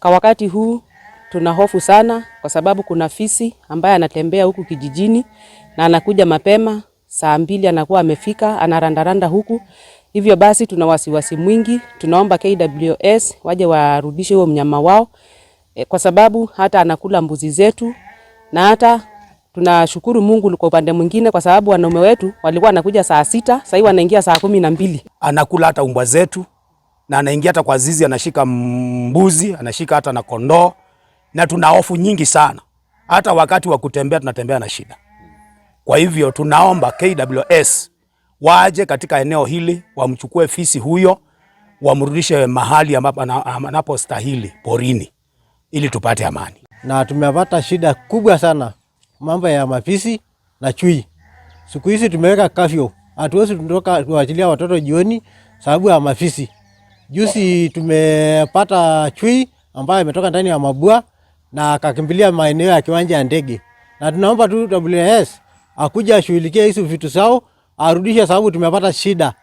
Kwa wakati huu tuna hofu sana, kwa sababu kuna fisi ambaye anatembea huku kijijini na anakuja mapema saa 2 anakuwa amefika, anarandaranda huku. Hivyo basi tuna wasiwasi mwingi, tunaomba KWS waje warudishe huo mnyama wao kwa sababu hata anakula mbuzi zetu, na hata tunashukuru Mungu kwa upande mwingine, kwa sababu wanaume wetu walikuwa wanakuja saa 6, sasa hivi wanaingia saa 12. Anakula hata umbwa zetu na anaingia hata kwa zizi, anashika mbuzi, anashika hata na kondoo, na tuna hofu nyingi sana. Hata wakati wa kutembea tunatembea na shida. Kwa hivyo tunaomba KWS waje katika eneo hili wamchukue fisi huyo, wamrudishe mahali ambapo anapostahili porini, ili tupate amani. Na tumepata shida kubwa sana mambo ya mafisi na chui. Siku hizi tumeweka curfew, hatuwezi kutoka kuachilia watoto jioni sababu ya mafisi. Juzi tumepata chui ambayo imetoka ndani ya mabua na akakimbilia maeneo ya kiwanja ya ndege, na tunaomba tu WS akuja ashughulikie hizo vitu zao arudishe, sababu tumepata shida.